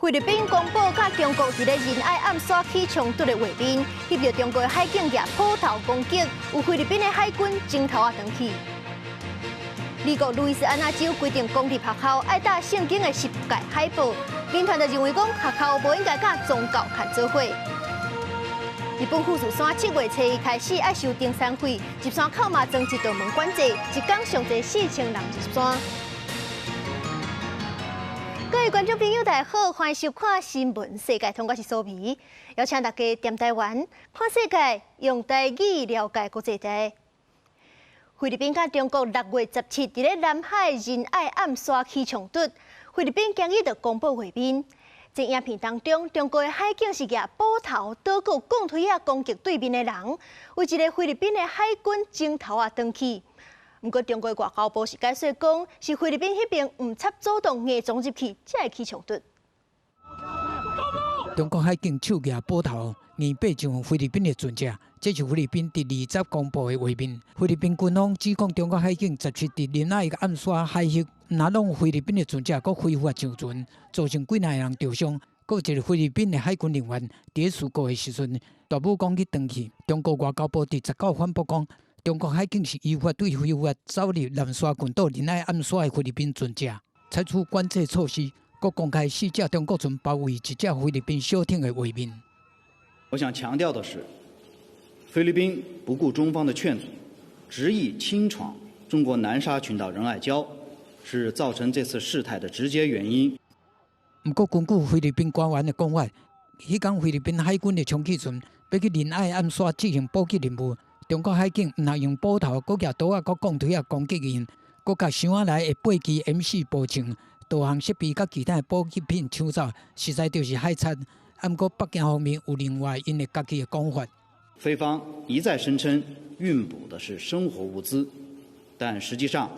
菲律賓公布佮中國佇咧仁愛暗沙起衝突的畫面，翕著中國海警舉砲頭攻擊，有菲律賓的海軍鏡頭仔轉去。美國路易斯安那州規定公立學校愛貼聖經的十誡海報，民團就認為講學校無應該佮宗教牽做伙。日本富士山7月初一開始愛收登山費，入山口嘛裝一道門管制，一工上濟4000人入山。各位觀眾朋友，大家好，歡迎收看新聞世界通，我是蘇美，邀請大家踮台灣看世界，用台語了解國際台。菲律賓佮中國6月17佇咧南海仁愛暗沙起衝突，菲律賓今日就公布畫面。這影片當中，中國的海警是舉斧頭、刀具、鋼錘仔攻擊對面的人，有一个菲律賓的海軍鏡頭仔轉去。毋過中國外交部是解釋講，是菲律賓彼邊毋插主動硬撞入去，才會起衝突。中國海警手舉斧頭，硬爬上菲律賓的船隻，這是菲律賓佇20公布的畫面。菲律賓軍方指控中國海警十七佇仁愛暗沙海域，毋但挵菲律賓的船隻，閣非法上船，造成幾若个人著傷。閣有一个菲律賓的海軍人員佇事故的時陣，大武講去斷去。中國外交部佇19反駁講，中國海警是依法對非法走入南沙群島仁愛暗沙的菲律賓船隻採取管制措施，閣公開四隻中國船包圍一隻菲律賓小艇的畫面。我想強調的是，菲律賓不顧中方的勸阻，執意輕闖中國南沙群島仁愛礁，是造成這次事態的直接原因。毋過，根據菲律賓官員的講法，彼工菲律賓海軍的充氣船欲去仁愛暗沙執行補給任務。中國海警毋但用斧頭、閣舉刀仔、閣鋼錘仔攻擊𪜶，閣共箱仔內的八支 M4步槍、導航設備佮其他的補給品搶走，實在就是海賊。毋過北京方面有另外𪜶的家己的講法。菲方一再聲稱運補的是生活物資，但實際上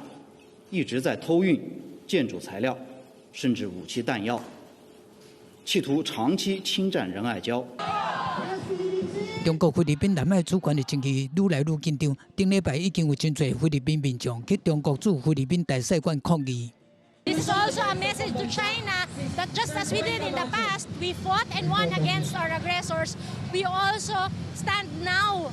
一直在偷運建築材料，甚至武器彈藥，企圖長期侵佔仁愛礁。中國菲律賓南海主權的爭議愈來愈緊張。頂禮拜已經有真濟菲律賓民眾去中國駐菲律賓大使館抗議。 This is also a message to China that just as we did in the past, we fought and won against our aggressors. We also stand now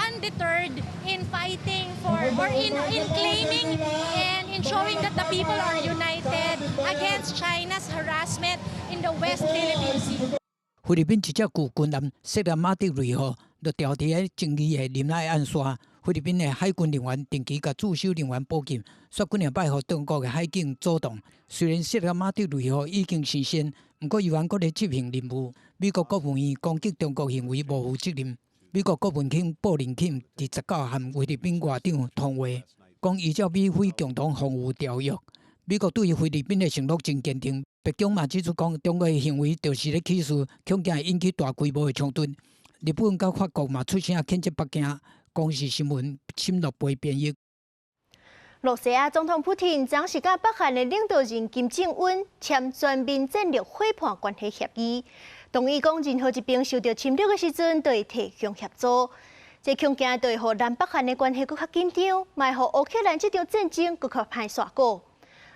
undeterred in fighting for or in claiming and in showing that the people are united against China's harassment in the West Philippine Sea. 菲律賓一隻舊軍艦雪蘭馬德瑞號就牢佇咧爭議的仁愛暗沙。菲律賓的海軍人員定期共駐守人員補給，煞幾兩擺予中國的海警阻擋。雖然雪蘭馬德瑞號已經生鉎，毋過猶原閣咧執行任務。美國國務院攻擊中國行為無負責任。美國國務卿布林肯佇19和菲律賓外長通話，講依照美菲共同防禦條約，美國對菲律賓的承諾真堅定。白宮嘛指出講，中國的行為就是咧起事，恐驚會引起大規模的衝突。日本佮法國嘛出聲譴責北京。公視新聞沈樂培編譯。羅西亞總統普廷昨是佮北韓的領導人金正恩簽全面戰略夥伴關係協議，同意講任何一邊受著侵略的時陣，都會提供協助。這恐驚就會予南北韓的關係閣較緊張，嘛會予烏克蘭這場戰爭閣較歹煞果。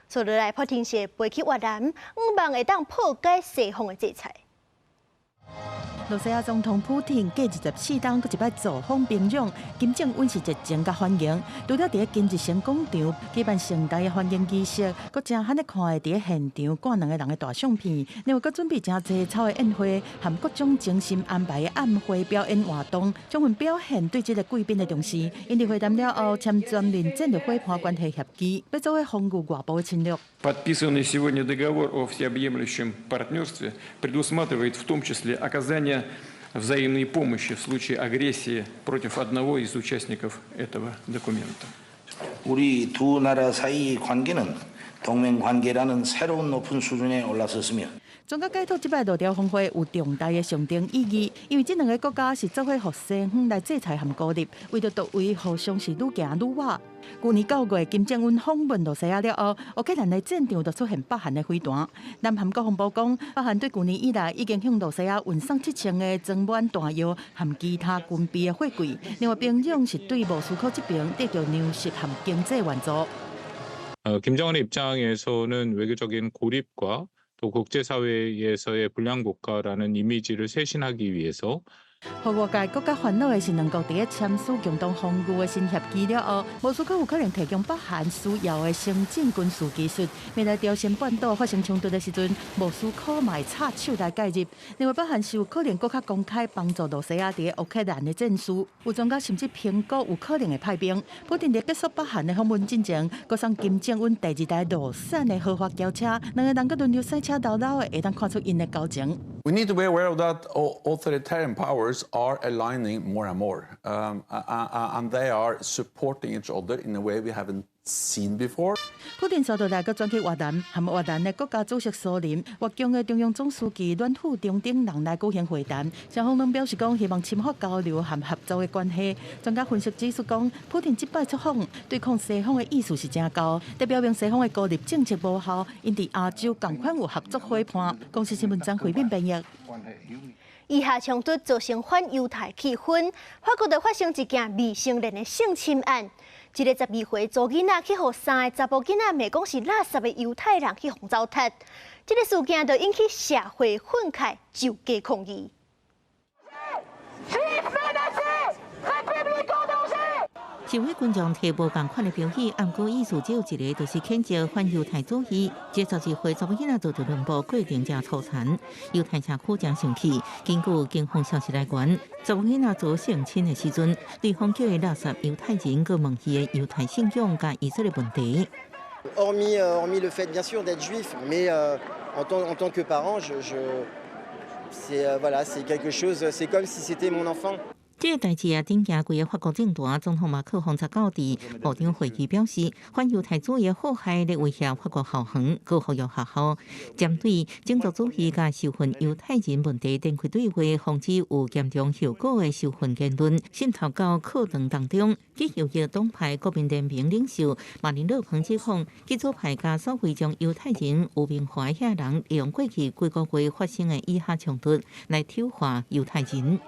接落來，普廷是飛去越南，向望會當破解西方的制裁。羅西亞總統普廷過24冬閣一擺造訪平壤，金正恩是熱情佮歡迎。除了佇咧金日成廣場舉辦盛大的歡迎儀式，閣誠罕咧看會佇咧現場掛兩个人的大相片，另外閣準備誠濟草的宴會，含各種精心安排的暗會表演活動，充分表現對這个貴賓的重視。𪜶佇會談了後，簽全面戰略夥伴關係協議，欲做伙防禦外部的侵略。 Подписанный сегодня договор о всеобъемлющем партнерстве предусматривает в том числе оказание взаимной помощи в случае агрессии против одного из участников этого документа. 우리 두 나라 사이 관계는 동맹 관계라는 새로운 높은 수준에 올라섰으며 專家解讀這擺陸朝峰會有重大的象徵意義，因為這兩个國家是做伙予西方來制裁和孤立，為著獨位互相是愈行愈倚。舊年9月，金正恩訪問羅西亞了後，烏克蘭的戰場就出現北韓的飛彈。南韓國防部講，北韓對舊年以來已經向羅西亞運送7000个裝滿彈藥和其他軍備的貨櫃。另外，平壤是對莫斯科這邊得著糧食和經濟援助。 김정은의 입장에서는 외교적인 고립과 또 국제사회에서의 불량국가라는 이미지를 쇄신하기 위해서 予外界閣較煩惱的是，兩國佇咧簽署共同防禦的新協議了後，莫斯科有可能提供北韓需要的先進軍事技術。未來朝鮮半島發生衝突的時陣，莫斯科嘛會插手來介入。另外，北韓是有可能閣較公開幫助露西亞佇咧烏克蘭的戰事。有專家甚至評估有可能會派兵。普丁佇結束北韓的訪問進前，閣送金正恩第二台羅產的豪華轎車，兩個人閣輪流賽車摎摎的，會當看出𪜶的交情。 We need to be aware of that authoritarian powers are aligning more and more, and they are supporting each other in a way we haven't seen before. 普丁紲落來閣轉去越南，和越南的國家主席蘇林、越共的中央總書記阮富仲等人來舉行會談。雙方攏表示講希望深化交流和合作的關係。專家分析指出講，普丁這擺出訪對抗西方的意思是誠高，這表明西方的孤立政策無效，𪜶佇亞洲仝款有合作夥伴。公視新聞張惠敏編譯。以哈衝突造成反猶太氣氛，法國就發生一件未成年的性侵案。一个12歲查某囡仔去予三个查埔囡仔罵講是垃圾的猶太人去予糟蹋，這个事件就引起社會憤慨，就加抗議。示威群眾提無仝款的標語，毋過意思只有一个，就是譴責反猶太主義。這12歲查某囡仔遭到兩部過程誠粗殘，猶太社區誠生氣。根據警方消息來源，查某囡仔遭性侵的時陣，對方叫伊垃圾猶太人，閣問伊的猶太信仰佮以色列問題。 Hormis le fait bien sûr d'être juif, mais en tant que parent, c'est voilà, c'est quelque chose, c'est comme si c'était mon enfant. 這个代誌也震驚規个法國政壇，總統馬克宏19佇部長會議表示，反猶太主義禍害咧威脅法國校園、閣呼籲學校，針對種族主義佮仇恨猶太人問題展開對話，防止有嚴重後果的仇恨言論滲透到課堂當中。極右翼黨派國民聯盟領袖馬林勒龐指控，極左派佮所謂將猶太人污名化遐人，利用過去幾個月發生的以哈衝突來醜化猶太人。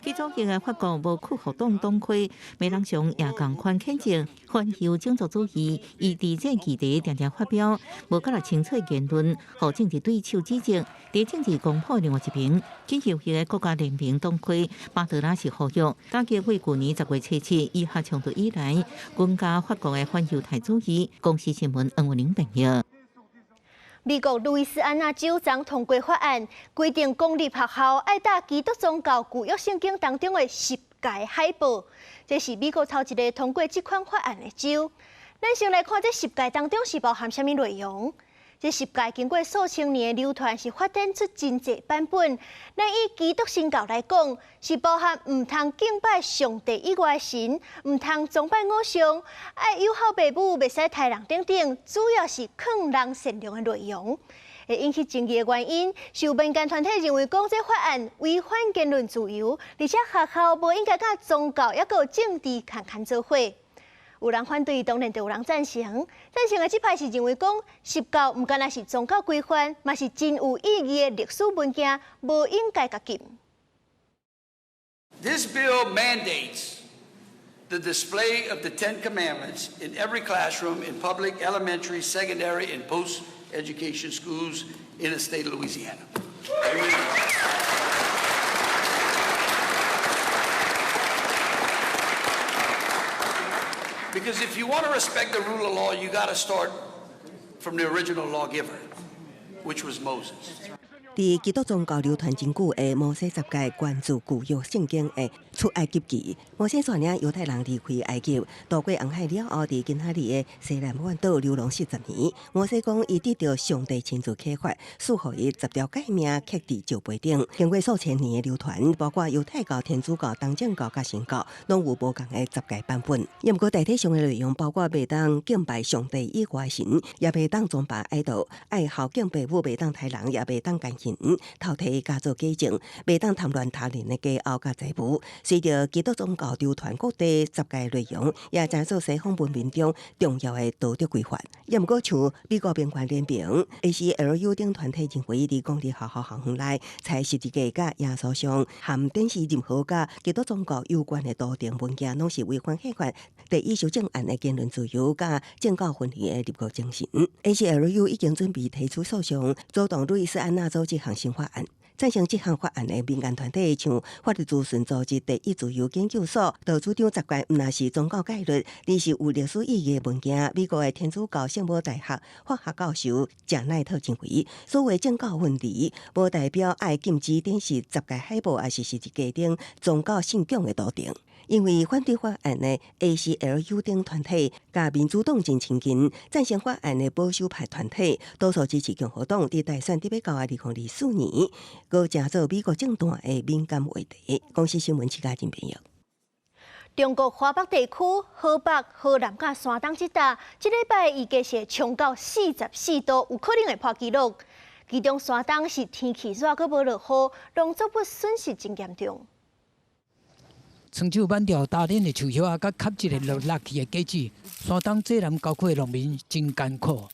極左翼的法國無屈服黨黨魁梅朗雄也仝款譴責反猶種族主義，伊佇這議題定定發表無夠力清楚言論，予政治對手指責。佇政治光譜另外一邊，極右翼的國家聯盟黨魁巴德拉是呼籲，打擊為舊年10月7日以哈衝突以來，增加法國的反猶太主義。公視新聞黃文玲編譯。美國路易斯安那州昨通過法案，規定公立學校愛貼基督宗教舊約聖經當中的十誡海報。這是美國頭一个通過這款法案的州。咱先來看這十誡當中是包含啥物內容？這十誡經過數千年的流傳，是發展出真濟版本。咱以基督新教來講，是包含毋通敬拜上帝以外的神，毋通崇拜偶像，愛友好爸母，袂使刣人等等，主要是勸人善良的內容。會引起爭議的原因，是有民間團體認為講這法案違反言論自由，而且學校無應該佮宗教抑閣政治牽牽做伙。有人反對，當然就有人贊成。贊成的這派是認為講，十誡毋干焦是宗教規範，嘛是真有意義的歷史文件，無應該共禁。 This bill mandates the display of the Ten Commandments in every classroom in public, elementary, secondary, and post-education schools in the state of Louisiana. Amen. Because if you want to respect the rule of law, you got to start from the original lawgiver, which was Moses. 佇基督宗教流傳真久的摩西十誡，源自舊約聖經的出埃及記。摩西率領猶太人離開埃及，渡過紅海了後，佇今仔日的西奈半島流浪40年。摩西講，伊得著上帝親自啟發，賜予伊十條誡命，刻佇石碑頂。經過數千年的流傳，包括猶太教、天主教、東正教佮神教，攏有無仝的十誡版本。毋過大體上的內容包括袂當敬拜上帝以外神，也袂當崇拜偶像，愛孝敬爸母，袂當刣人，也袂當姦淫。形，偷提假做假證，袂當貪戀他人的家後佮財物。隨著基督宗教流傳各地十誡內容，也成做西方文明中重要的道德規範。也毋過像美國民權聯盟、ACLU 等團體認為，佇公立學校校園內採十字架佮耶穌像，含展示任何佮基督宗教有關的圖騰文件，攏是違反憲法第一修正案的言論自由佮政教分離的立國精神。ACLU 已經準備提出訴訟，阻擋路易斯安那州這項新法案。贊成這項法案的民間團體，像法律諮詢組織第一自由研究所，就主張十誡毋但是宗教戒律，而是有歷史意義的文件。美國的天主教聖母大學法學教授賈奈特認為，所謂政教分離，無代表愛禁止展示十誡海報，抑是十字架等宗教信仰的圖騰。因為反對法案的 ACLU 等團體，佮民主黨真親近，贊成法案的保守派團體，多數支持共和黨。佇大選佇欲到2024年，閣成做美國政壇的敏感話題。公視新聞徐嘉仁編譯。中國華北地區、河北、河南佮山東這搭，這禮拜預計是會衝到44度，有可能會破紀錄。其中山東是天氣熱，閣無落雨，農作物損失真嚴重。床手挽著焦輪的樹葉仔，佮吸一个落落去的果子。山東濟南郊區的農民真艱苦。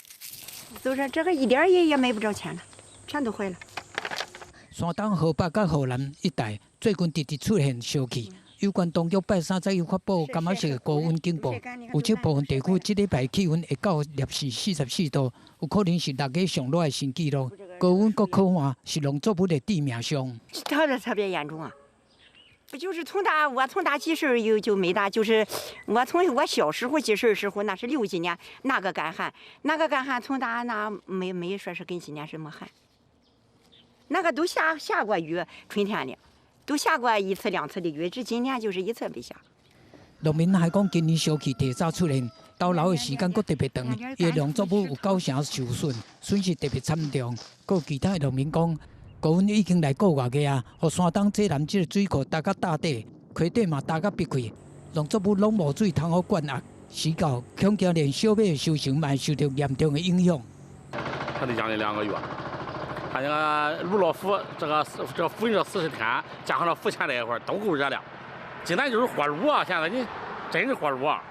就是這個一點也賣不著錢了，全都壞了。山東、河北佮河南一帶最近直直出現燒氣，有關當局拜三才又發布柑仔色高溫警報，有這部分地區這禮拜氣溫會到攝氏44度，有可能是6月上熱的新紀錄。高溫閣洘旱是農作物的致命傷。特別特別嚴重啊！不就是從大我從大記事有就沒大，就是我從我小時候記事時候，那是六幾年那個乾旱，那個乾旱從大那沒說是跟今年什麼旱，那個都下過雨，春天裡都下過一次兩次的雨，這今年就是一次沒下。農民還講，今年燒氣提早出現，逗留的時間閣特別長，伊的農作物有九成受損，損失特別慘重。閣有其他的農民講，高溫已經來個外月啊，予山東濟南這个水庫焦甲罩底，溪底嘛焦甲閉開，農作物攏無水通好灌溉，時到恐驚連小麥的收成嘛會受著嚴重的影響。他得將近2個月，他那個盧老伏這個伏熱40天，加上了伏前那一會兒都夠熱了。今年就是火爐啊！現在你真是火爐啊！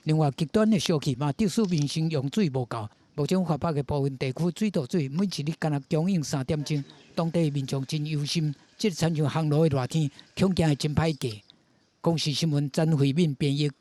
另外，極端的燒氣嘛，致使民生用水無夠。目前華北的部分地區水道水每一日干焦供應3點鐘，當地民眾真憂心，這個親像烘爐的熱天，恐驚會真歹過。公視新聞曾慧敏編譯。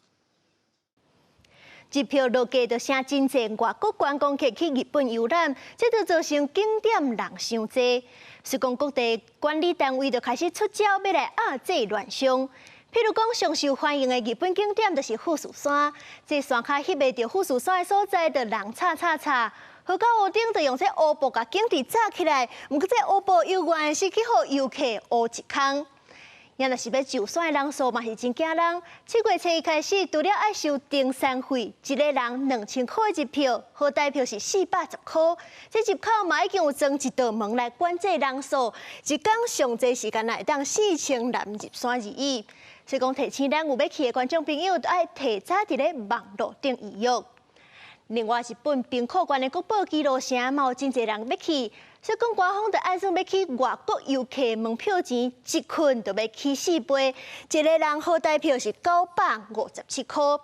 日票落價就成真濟外國觀光客去日本遊覽，這就造成景點人傷濟。所以講各地管理單位就開始出招，欲來遏制亂象。譬如講，上受歡迎的日本景點就是富士山，這山跤翕袂著富士山的所在，就人吵吵吵。好到屋頂就用這烏布共景致罩起來，毋過這烏布猶原是去予遊客烏一空。若是欲上山的人數嘛是真驚人。7月初一開始，除了愛收登山費，一个人2000箍的入票，好台票是410箍。這入口嘛已經有裝一道門來管制人數，一工上濟時間會當4000人入山而已。所以講提醒咱有欲去的觀眾朋友，都愛提早佇咧網路頂預約。另外，日本兵庫縣的國寶姬路城嘛有真濟人欲去，所以講官方就按算欲起外國遊客門票錢，一困就欲起4倍，一个人好台票是957箍。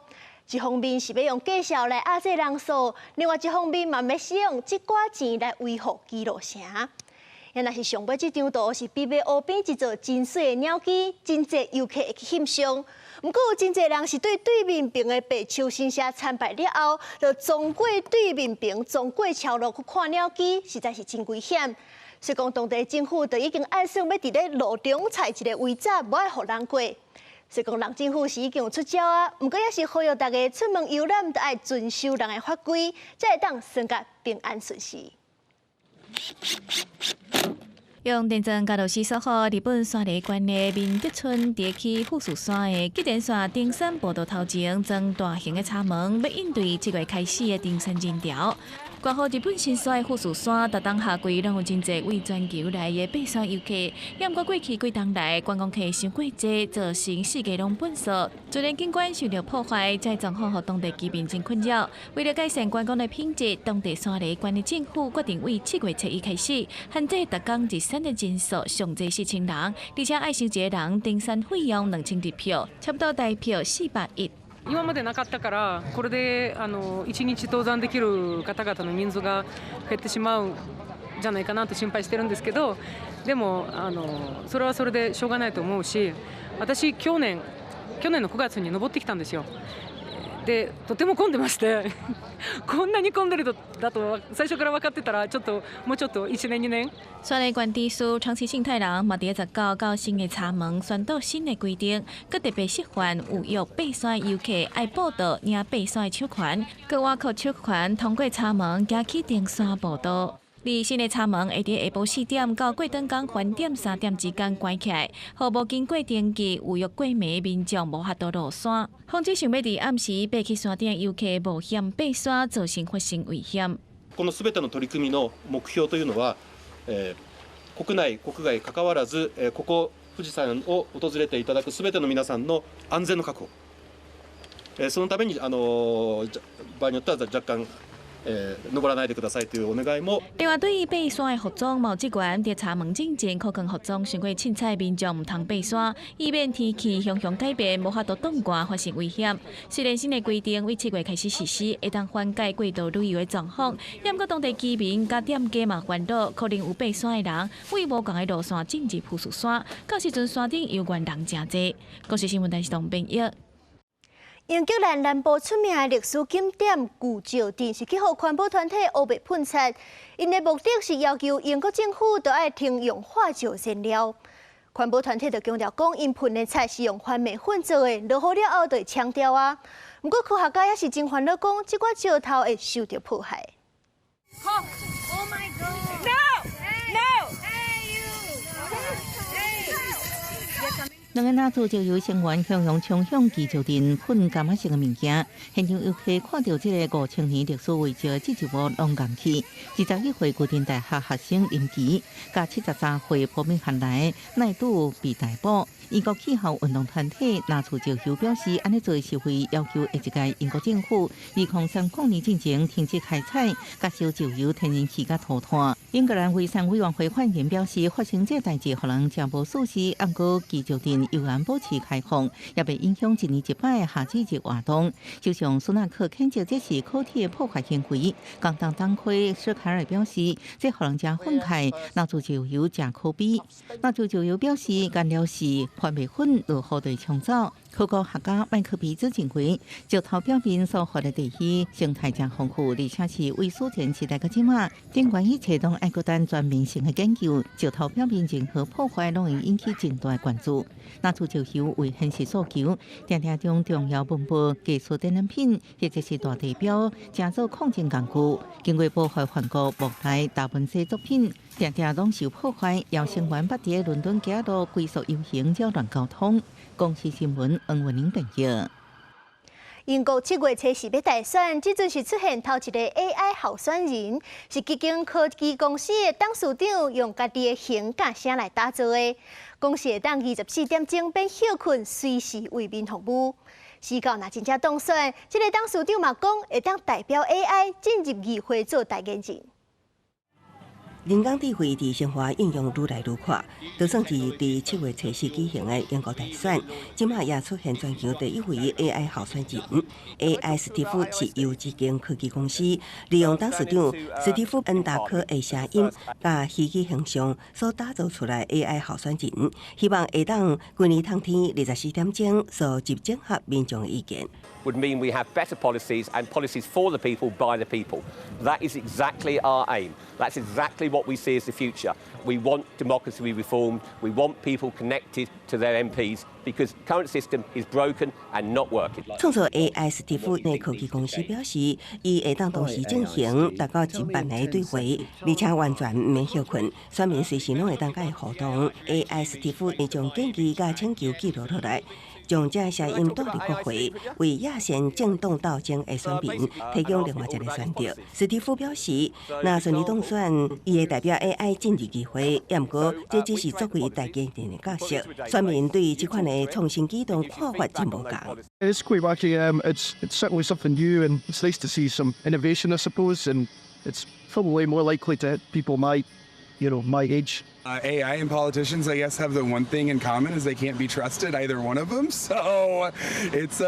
一方面是欲用價數來壓制人數，另外一方面嘛欲使用這寡錢來維護姬路城。若是上尾這張圖是埤馬湖邊一座真媠的鳥居，真濟遊客會去翕相。毋過有真濟人是對對面爿的白樹神社參拜了後，就撞過對面爿，撞過橋路去看鳥居，實在是真危險。所以講，當地政府就已經按算欲佇咧路中採一个圍柵，無愛予人過。所以講，人政府是已經有出招啊，毋過也是呼籲大家出門遊覽都愛遵守人的法規，才會當耍甲平安順遂。用電鑽共螺絲鎖好，日本山梨縣的明德村佇去富士山的吉田線登山步道頭前裝大型的閘門，欲應對7月開始的登山人潮。掛號日本新山的富士山，逐冬夏季攏有真濟對全球來的爬山遊客。也毋過過去幾冬來，觀光客傷過濟，造成四界攏糞掃，自然景觀受著破壞，這狀況予當地居民真困擾。為了改善觀光的品質，當地山梨縣的政府決定對7月初1開始，限制逐工入山的人數上濟4000人，而且愛收一個人登山費用2000日票，差不多台票400億。今までなかったから、これで一日登山できる方々の人数が減ってしまうんじゃないかなと心配してるんですけど、でもそれはそれでしょうがないと思うし、私去年の9月に登ってきたんですよ。で、とても混んでまして、こんなに混んでるだと最初から分かってたら、ちょっともうちょっと1年2年。山梨縣知事長崎幸太郎嘛，佇19到新的柴門宣導新的規定，閣特別示範有約爬山遊客愛報到領爬山的手環，閣倚靠手環通過柴門行去登山步道。而新的柴門會佇下晡4點到過轉工翻點3點之間關起來，予無經過登記預約過暝民眾無法度落山。防止想欲佇暗時爬去山頂遊客冒險爬山，造成發生危險。このすべての取り組みの目標というのは、国内国外関わらず、ここ富士山を訪れていただくすべての皆さんの安全の確保。そのために場合によっては若干登らないでくださいというお願いも。另外，對於爬山的服裝，嘛有職員佇柴門進前可更服裝傷過凊彩民眾毋通爬山，以免天氣常常改變，無法度擋寒發生危險。雖然新的規定對7月開始實施，會當緩解過度旅遊的狀況，也毋過當地居民佮店家嘛煩惱，可能有爬山的人對無仝的路線進入富士山，到時陣山頂猶原人誠濟。公視新聞台是董編譯。英格蘭南部出名的歷史景點巨石陣是去予環保團體烏白噴漆，𪜶的目的是要求英國政府著愛停用化石燃料。環保團體就強調講，𪜶噴的漆是用番麥粉做的，落雨了後就會沖掉啊。毋過科學家也是真煩惱，講這寡石頭會受著破壞。 Oh my God! No! No! Hey you! Hey! 兩个男子就由成員向用衝向巨石陣噴柑仔色的物件，現場遊客看著這个5000年歷史遺跡，這一幕攏戇去。21歲牛津大學學生林奇，佮73歲伯明翰來奈杜被逮捕。英國氣候運動團體拿出石油表示，按呢做是為要求下一屆英國政府2030年進前停止開採、佮燒石油、天然氣佮塗炭。英格蘭遺產委員會發言人表示，發生這代誌，予人誠無舒適，毋過巨石陣猶原保持開放，也袂影響一年一擺的夏至日活動。首相蘇納克譴責這是可恥的破壞行為。工黨黨魁史凱爾表示，這予人誠憤慨，拿出石油誠可悲。拿出石油表示，顏料是番麥粉落雨就會沖走。考古學家麥克皮茲認為，石頭表面所發的地氣生態誠豐富，而且是為史前時代到這馬，頂懸一切攏愛閣等全面性的研究。石頭表面任何破壞攏會引起真大的關注。拿出石油為現實訴求，定定將重要文物、藝術展覽品或者是大地標，成做抗爭工具。經過破壞梵谷、莫奈、達文西作品，定定攏受破壞。有成員捌佇倫敦街路龜速遊行擾亂交通。公視新聞黃文玲編譯。英國7月初4欲大選，這陣是出現頭一个 AI 候選人，是這間科技公司的董事長用家己的形佮聲來打造的。講是會當24點鐘免歇睏，隨時為民服務。死到若真正當選，這个董事長嘛講會當代表 AI 進入議會做代言人。人工智慧佇生活應用愈來愈闊，就算是佇7月初4舉行的英國大選，這馬也出現全球第一位 AI 候選人。AI 史蒂夫是由這間科技公司利用董事長史蒂夫恩達克的聲音佮虛擬形象所打造出來 AI 候選人，希望會當規年冬天24點鐘收集整合民眾的意見。 Would mean we have better policies and policies for the people by the people. That is exactly our aim. That's exactly what we see as the future. We want democracy to be reformed. We want people connected to their MPs Because current system is broken and not working. 創造 AI 史蒂夫的科技公司表示，伊會當同時進行達到1萬个對話，而且完全毋免歇睏，選民隨時攏會當佮伊互動。AI 史蒂夫會將建議佮請求記錄落來，將這聲音帶入國會，為野戰政黨鬥爭的選民提供另外一個選擇。史蒂夫表示，若順利當選，伊會代表 AI 進入議會，也毋過這只是作為代言人的角色。選民對這款的創新舉動看法真無仝。 It's quite wacky. It's certainly something new, and it's nice to see some innovation, I suppose. And it's probably more likely to hit people my age. AI and politicians, I guess, have the one thing in common is they can't be trusted, either one of them. So it's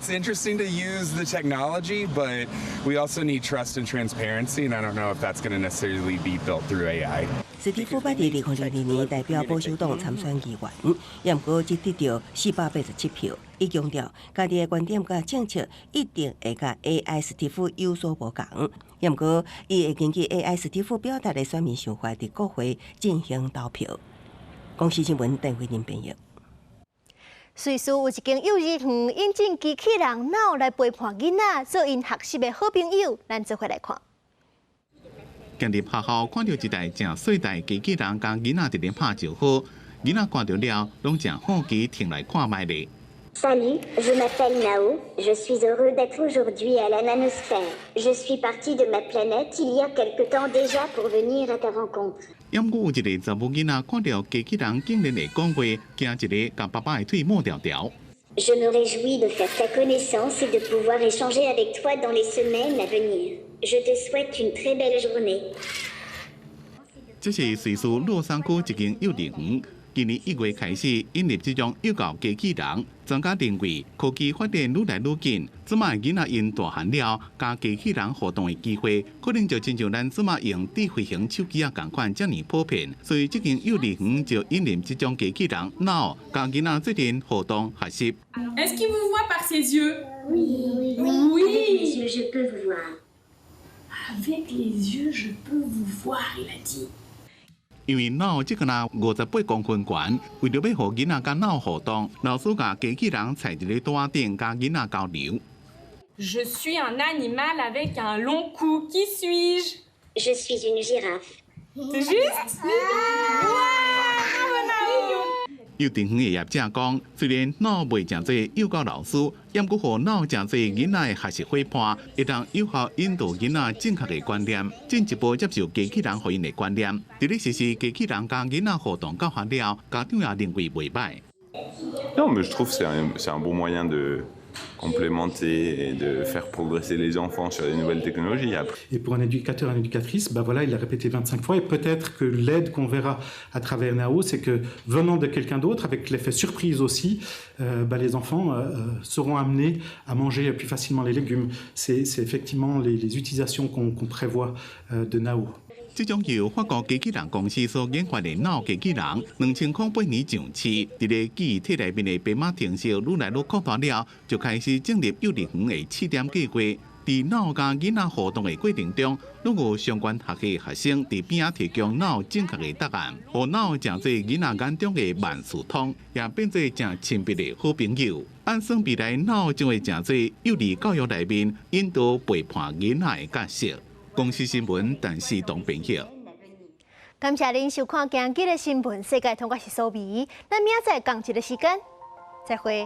interesting to use the technology, but we also need trust and transparency, and I don't know if that's going to necessarily be built through AI. 史蒂夫捌佇2022年代表保守黨參選議員，也毋過只得著487票。伊強調，家己的觀點佮政策一定會佮 AI 史蒂夫有所無仝。也毋過，伊會根據 AI 史蒂夫表達的選民想法，佇國會進行投票。公視新聞鄧慧玲編譯。瑞士有一間幼兒園引進機器人腦來陪伴囡仔，做𪜶學習的好朋友。咱做伙來看。行入學校，看著一台誠細台機器人，佮囡仔佇咧拍招呼，囡仔看著了，攏誠好奇，停來看覓咧。 Salut, je m'appelle Nao. Je suis heureux d'être aujourd'hui à la nanosphère. Je suis parti de ma planète il y a quelque temps déjà pour venir à ta rencontre. 猶閣有一个查某囡仔看著機器人竟然會講話，驚一个共爸爸的腿摸牢牢。 Je me réjouis de faire ta connaissance et de pouvoir échanger avec toi dans les semaines à venir. Je te souhaite une très belle journée. 這是瑞士洛桑區一間幼兒園，今年1月開始引入這種幼教機器人。專家認為科技發展愈來愈緊，這馬囡仔𪜶大漢了，佮機器人互動的機會，可能就親像咱這馬用智慧型手機仔仝款遮爾普遍。所以這間幼兒園就引入這種機器人腦，佮囡仔做陣互動學習。 Est-ce qu'il vous voit par ses yeux? Oui. Oui. Avec les yeux, je peux vous voir. Avec les yeux, je peux vous voir, il a dit. 因為腦這個若58公分懸，為著欲予囡仔佮腦互動，老師共機器人踩佇咧桌仔頂，佮囡仔交流。 Je suis un animal avec un long cou. Qui suis-je? Je suis une girafe. C'est juste? 幼稚園的業者講，雖然腦袂誠濟幼教老師，猶閣予腦誠濟囡仔的學習伙伴，會當有效引導囡仔正確的觀念，進一步接受機器人予𪜶的觀念。佇咧實施機器人佮囡仔互動教學了，家長也認為袂䆀。 Non, mais je trouve que c'est un bon moyen de complémenter et de faire progresser les enfants sur les nouvelles technologies. Et pour un éducateur, une éducatrice, ben voilà, il l'a répété 25 fois et peut-être que l'aide qu'on verra à travers Nao, c'est que venant de quelqu'un d'autre, avec l'effet surprise aussi, ben les enfants seront amenés à manger plus facilement les légumes. C'est effectivement les utilisations qu'on prévoit de Nao. 這種由法國機器人公司所研發的腦機器人，2008年上市，佇咧記憶體內面的編碼程式愈來愈擴大了，就開始進入幼兒園的試點計劃。佇腦佮囡仔互動的過程中，攏有相關學系學生佇邊仔提供腦正確的答案，予腦誠做囡仔眼中的萬事通，也變做誠親密的好朋友。按算未來腦將會誠做幼兒教育內面引導陪伴囡仔的角色。公視新聞，陳世東編譯。感謝您收看今日的新聞世界通，我是蘇美。咱明仔載仝一个時間，再會。